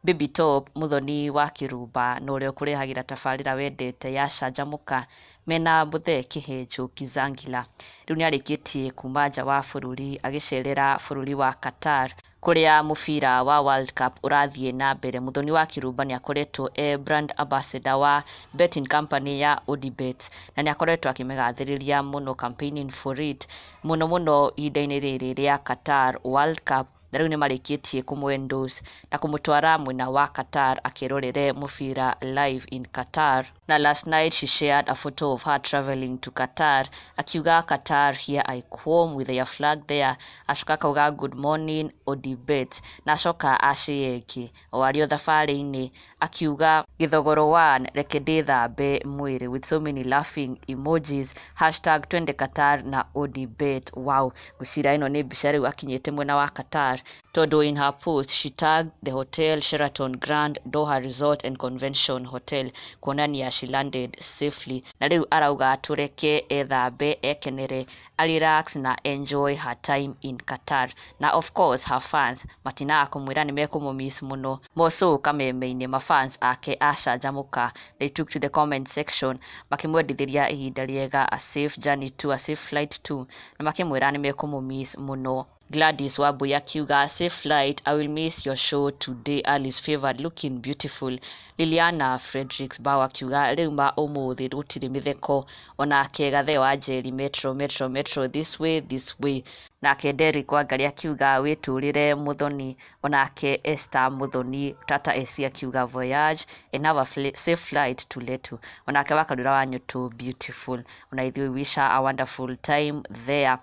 Baby Top Muthoni wa Kĩrumba na ũrĩa ũkũrehagĩra tabarĩra wendete ya Canjamũka mena Muthee Kĩhenjo Kizangila. Rĩu nĩarĩkĩtie kuma nja wa bũrũri agĩcerera bũrũri wa Qatar kũrĩa mũbira wa World Cup ũrathiĩ na mbere. Muthoni wa Kĩrumba nĩakoretwo e brand ambassador wa betting company ya Odibet na nĩakoretwo akĩmĩgathĩrĩria mũno, campaigning for it mũno mũno ihinda-inĩ rĩrĩ rĩa Qatar World Cup, na rĩu nĩmarĩkĩtie kũmũ endorse na kũmũtwara mwena wa Qatar akĩrorere mũbira live in Qatar. Na last night she shared a photo of her traveling to Qatar, akiuga, "Qatar, here I come," with their flag there. Acoka akauga, "Good morning, Odibet," na acoka ashare ĩngĩ o arĩ o thabarĩ-inĩ, akiuga, "Gĩthogoro one, reke ndĩthambe mwĩrĩ," with so many laughing emojis, #TwendeQatar na Odibet. Wow, ngwĩciria ĩno nĩ mbica rĩu akinyĩte mwena wa Qatar, tondũ in her post she tagged the hotel, Sheraton Grand Doha Resort and Convention Hotel, kuonania she landed safely. Na rĩu arauga tũreke ethambe, ekenere, relax na enjoy her time in Qatar. Na of course her fans matinaga kũmwĩra nĩ mekũmũmiss mũno. Moco kameme-inĩ, mafans ake a Canjamũka, they took to the comment section makĩmwendithĩria ihinda rĩega, a safe journey to a safe flight to, na makĩmwĩra nĩ mekũmũmiss mũno. Gladys Wambui akiuga, "Safe flight, I will miss your show today. Alice Favored looking beautiful." Liliana Fredericks Bao akiuga, "Rĩu ma ũmũthĩ gũtirĩ mĩtheko." Onake Gathee wa Njeri, "Metro, metro, metro, this way, this way." Nake Derrick Wangari akiuga, "Wĩtũrĩre Muthoni." Onake Esther Muthoni Tata AC akiuga, "Voyage and have a safe flight to Letu." Onake Wakarura wa Nyũtũ, "Beautiful." Ona ithuĩ wish her a wonderful time there.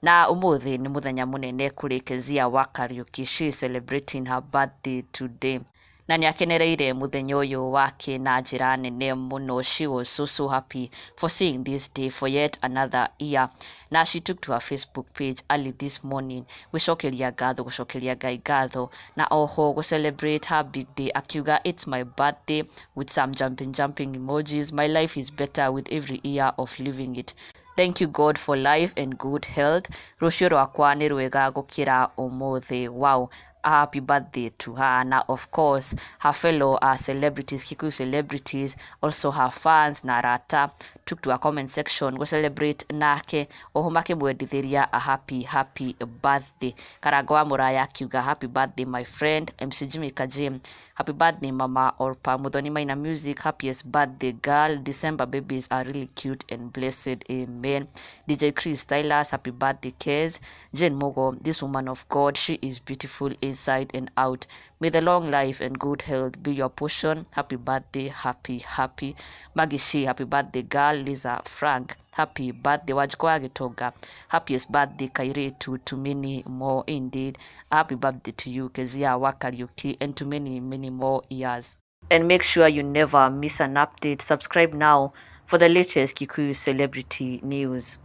Na ũmũthĩ nĩ mũthenya mũnene kũrĩ Kezia wa Kariuki. She is celebrating her birthday today na nĩ akenereire mũthenya ũyũ wake na njĩra nene mũno. She was so so happy for seeing this day for yet another year, na she took to her Facebook page early this morning gũcokeria ngatho, gũcokeria Ngai ngatho, na oho gũ celebrate her big day, akiuga, "It's my birthday," with some jumping jumping emojis. "My life is better with every year of living it. Thank you, God, for life and good health. Rũciũ rwakwa nĩ rwega gũkĩra ũmũthĩ." Wow, a happy birthday to her. Na of course her fellow celebrities, Kikuyu celebrities, also her fans na arata took to a comment section go celebrate nake, oho makĩmwendithĩria a happy happy birthday. Karango wa Mũraya akiuga, "Happy birthday, my friend." MC Jimmy Kajim, "Happy birthday, Mama Orpa." Muthoni Maina Music, "Happiest birthday girl. December babies are really cute and blessed. Amen." DJ Chris Stylus, "Happy birthday, Kez." Jane Mogo, "This woman of God, she is beautiful inside and out. May the long life and good health be your portion. Happy birthday, happy, happy." Maggie She, "Happy birthday, girl." Lisa Frank, "Happy birthday." Wajiko wa Gitonga, "Happiest birthday, Kairetu, to many more." Indeed, happy birthday to you, Kezia Wakariuki, and to many, many more years. And make sure you never miss an update. Subscribe now for the latest Kikuyu celebrity news.